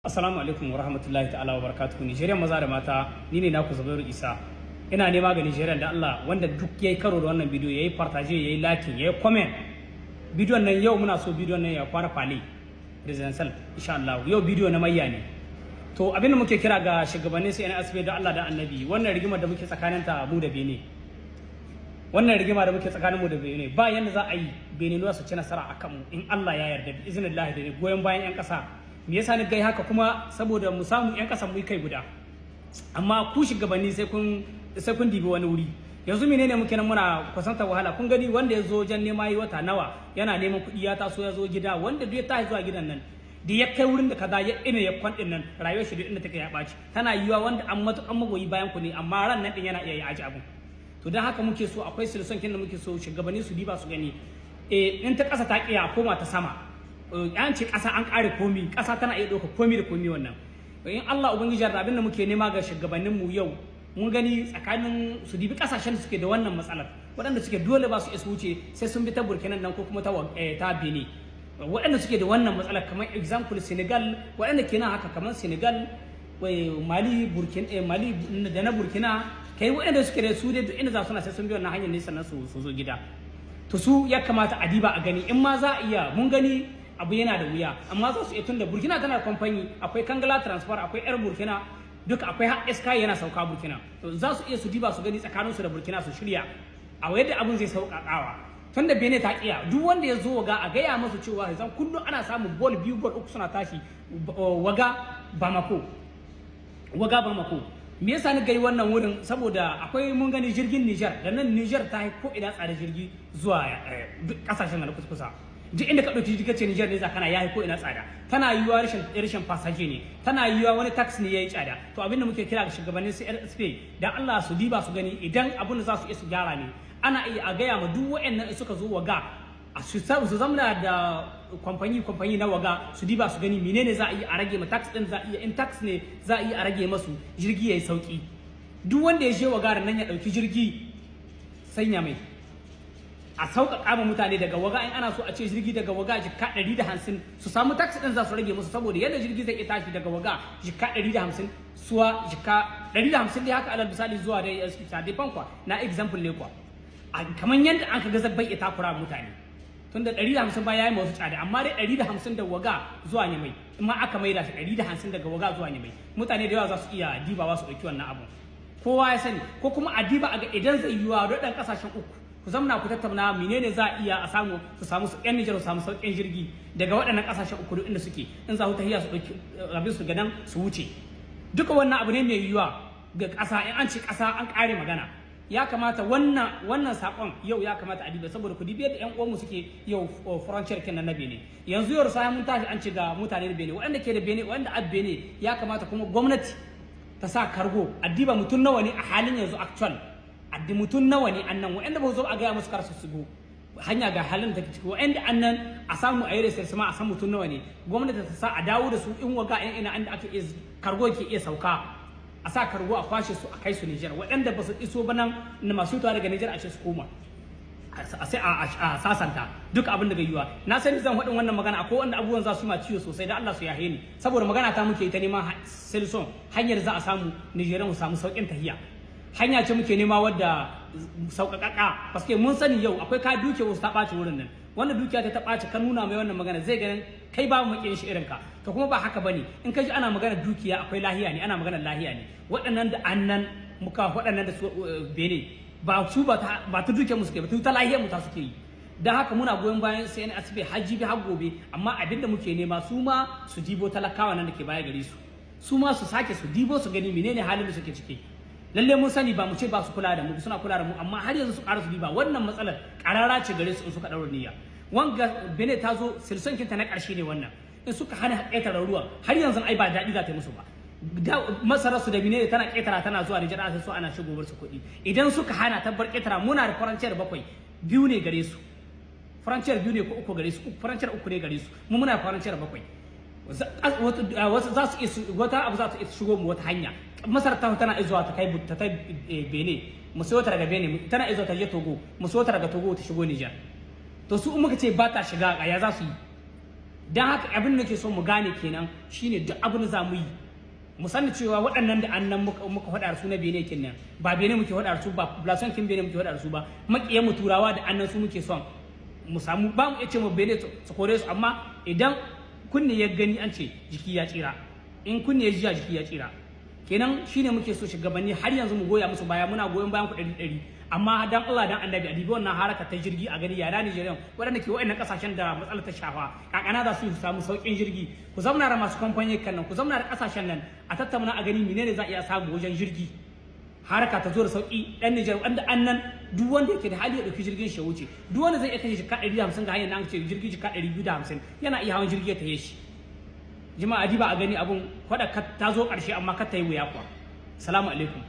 Assalamu alaikum wa rahmatullahi ta'ala wa barakatuhu. Nijeriya maza da mata, ni ne naku Zubairu Isa. Ina nema ga Nijeriya da Allah, wanda duk yayi karo da wannan bidiyo, yayi partage, yayi liking, yayi comment bidiyon nan. Yau muna so bidiyon nan ya fara palais présidentiel, insha Allah. Yau bidiyo na mayya ne. To, abin da muke kira ga shugabannin CNSP, da Allah da Annabi, wannan rigimar da muke tsakanin ta mu da Benin, wannan rigima da muke tsakanin mu da Benin, ba yanda za a yi Benin su ci nasara akan mu in Allah ya yarda, bi iznillahi, da goyon bayan yan kasa. Me yasa ni gai haka? Kuma saboda mu samu yan kasan mu kai guda. Amma ku shugabanni, sai kun dibi wani wuri. Yanzu menene muke nan muna kusanta wahala? Kun gani, wanda ya zo wajen nema yi wata nawa yana neman kuɗi, ya taso ya zo gida. Wanda duk ya tashi zuwa gidan nan da ya kai wurin da kaza ya ina ya kwan din nan, rayuwar shi duk inda take ya ɓaci. Tana yiwuwa wanda an matuƙan magoyi bayan ku ne, amma ran nan din yana iya yi aji abu. To, don haka muke so, akwai solution kin da muke so shugabanni su diba su gani. In ta ƙasa ta ƙiya, koma ta sama. An ce ƙasa an ƙare komi, ƙasa tana iya ɗauka komi da komi. Wannan in Allah ubangiji da abin da muke nema ga shugabannin mu yau, mun gani tsakanin su dibi kasashen da suke da wannan matsalar, waɗanda suke dole ba su isa wuce sai sun bi ta Burkina nan ko kuma ta Benin, waɗanda suke da wannan matsalar, kamar example Senegal, waɗanda ke nan haka kamar Senegal, Mali, Burkina, Mali da na Burkina, kai waɗanda suke da su dai, duk inda za su na sai sun bi wannan hanyar ne sannan su zo gida. To, su ya kamata a diba a gani in ma za a iya. Mun gani abu yana da wuya, amma za su iya, tunda Burkina tana da kamfani, akwai Kangala Transport, akwai Air Burkina, duka akwai, har SK yana sauka Burkina. To, za su iya su diba su gani tsakanin su da Burkina, su shirya a yadda abun zai sauƙaƙawa, tunda Benin ta kiya. Duk wanda ya zo Waga, a gaya masu cewa zan kullum ana samun vol biyu, vol uku suna tashi Waga Bamako, Waga Bamako. Me yasa ni gai wannan wurin? Saboda akwai, mun gani jirgin Niger da nan Niger ta ko ina tsada jirgi zuwa kasashen na kusa. Duk inda ka ɗauki jirgin ce Niger ne za kana yayi ko ina tsada. Tana yiwuwa rashin passenger ne, tana yiwuwa wani tax ne yayi tsada. To, abinda muke kira ga shugabannin CNSP, dan Allah su diba su gani idan abin da za su iya su gyara ne. Ana iya a gaya ma duk waɗannan suka zo Waga, a su zamna da kwamfani na Waga, su diba su gani menene za a yi a rage ma tax din. Za a iya, in tax ne, za a iya a rage masu, jirgi yayi sauki. Duk wanda ya je Waga nan ya ɗauki jirgi sanya mai, a sauƙaƙa ma mutane daga Waga. In ana so a ce jirgi daga Waga jikka 150, su samu tax ɗin za su rage musu, saboda yadda jirgi zai iya tashi daga Waga jikka 150 suwa jikka 150 dai haka, alal misali, zuwa dai ça dépend kwa, na example ne kwa, kamar yadda an ka ga bai iya takura mutane, tunda 150 ba yayi wasu tsada. Amma dai 150 da Waga zuwa Nyamai, in ma aka maida shi 150 daga Waga zuwa Nyamai, mutane da yawa za su iya dibawa su ɗauki wannan abu. Kowa ya sani. Ko kuma a diba a ga idan zai yiwa da ɗan ƙasashen uku ku zamna ku tattauna menene za a iya a samu, su samu su ƴan Nijar su samu sauƙin jirgi daga waɗannan ƙasashen uku, duk inda suke, in za su tahiya su ɗauki abin su gadan su wuce. Duka wannan abu ne mai yiwuwa ga ƙasa. In an ce ƙasa, an ƙare magana. Ya kamata wannan sakon yau ya kamata a diba, saboda ku dibi yadda ƴan uwanmu suke yau frontière kenan na Benin. Yanzu yau sai mun tashi an ce ga mutane da Benin, waɗanda ke da Benin, waɗanda a Benin, ya kamata kuma gwamnati ta sa cargo a diba mutum nawa ne a halin yanzu actual, addi mutum nawa ne annan, waɗanda ba zo a gaya musu kar su shigo hanya, ga halin da take ciki. Waɗanda annan a samu a yi recensement, a san mutum nawa ne, gwamnati ta sa a dawo da su in Waga, in ina inda ake iya cargo ke iya sauka, a sa cargo a kwashe su a kai su Nijar. Waɗanda ba su iso ba nan na masu fitowa daga Nijar, a ce su koma, a sai a sasanta duk abin da yiwuwa. Na sani zan faɗin wannan magana, akwai wanda abubuwan za su yi ma ciwo sosai, da Allah su yahe ni, saboda magana ta muke ta neman solution, hanyar za a samu Nijeriya mu samu sauƙin tahiya. Hanya ce muke nema wadda sauƙaƙaƙa, paske mun sani yau akwai ka duke wasu ta ɓaci wurin nan. Wanda dukiya ta ɓaci, ka nuna mai wannan magana, zai ganin kai ba mu maƙiyin shi irin ka. To, kuma ba haka bane. In ka ji ana magana dukiya, akwai lahiya ne, ana magana lahiya ne. Waɗannan da annan muka, waɗannan da su Bene, ba su ba ta dukiyar mu suke ba, ta lahiyar mu ta suke yi. Don haka muna goyon bayan CNSP har jibi har gobe. Amma abinda muke nema, su ma su dibo talakawa nan da ke baya gare su, su ma su sake su dibo su gani menene halin da suke ciki. Lalle mun sani, ba mu ce ba su kula da mu, suna kula da mu, amma har yanzu su ƙara su diba. Wannan matsalar ƙarara ce gare su in suka ɗaura niyya. Wanga Bene ta zo, solution kinta na ƙarshe ne wannan. In suka hana ƙetare ruwan, har yanzu ai ba daɗi za ta yi musu ba. Masarar su da bine tana ƙetara tana zuwa Nijar, sai su ana shigowar su kuɗi. Idan suka hana tabbar ƙetara, muna da frontière bakwai, biyu ne gare su, frontière biyu ne ko uku gare su, frontière uku ne gare su, mu muna frontière bakwai. Wasu za su iya, wata abu za ta iya shigo mu wata hanya. Masar ta tana zuwa ta kai ta kai Benin, mu sayo ta daga Benin, tana zuwa ta je Togo, mu sayo ta daga Togo ta shigo Niger. To, su in muka ce ba ta shiga, ya za su yi? Don haka abin da nake so mu gane kenan shine, duk abin da za mu yi, mu sani cewa waɗannan da annan muka faɗa su na Bene kenan, ba Bene muke faɗa su ba, population kin Bene muke faɗa su ba, maƙiyan mu Turawa da annan su muke son mu samu. Ba mu iya ce mu Bene su kore su, amma idan kunne ya gani, an ce jiki ya tsira. In kunne ya jiya, jiki ya tsira. Kenan shine muke so shugabanni har yanzu mu goya musu baya, muna goyon bayan ku 100%. Amma dan Allah dan Annabi, a dibi wannan haraka ta jirgi, a gani yara Nijeriya waɗanda ke waɗannan kasashen da matsalar ta shafa, kakana za su samu sauƙin jirgi. Ku zamna da masu kamfani kan nan, ku zamna da kasashen nan, a tattauna a gani menene za a iya samu wajen jirgi, haraka ta zo da sauki. Dan Nijar wanda annan, duk wanda yake da hali ya dauki jirgin shi ya wuce. Duk wanda zai iya kashe jika 150 ga hanyar nan, ce jirgin jika 250, yana iya hawan jirgi ya taye shi. Jama'a, diba a gani, abun kwada ta zo karshe, amma kar ta yi wuya kuwa. Salamu alaikum.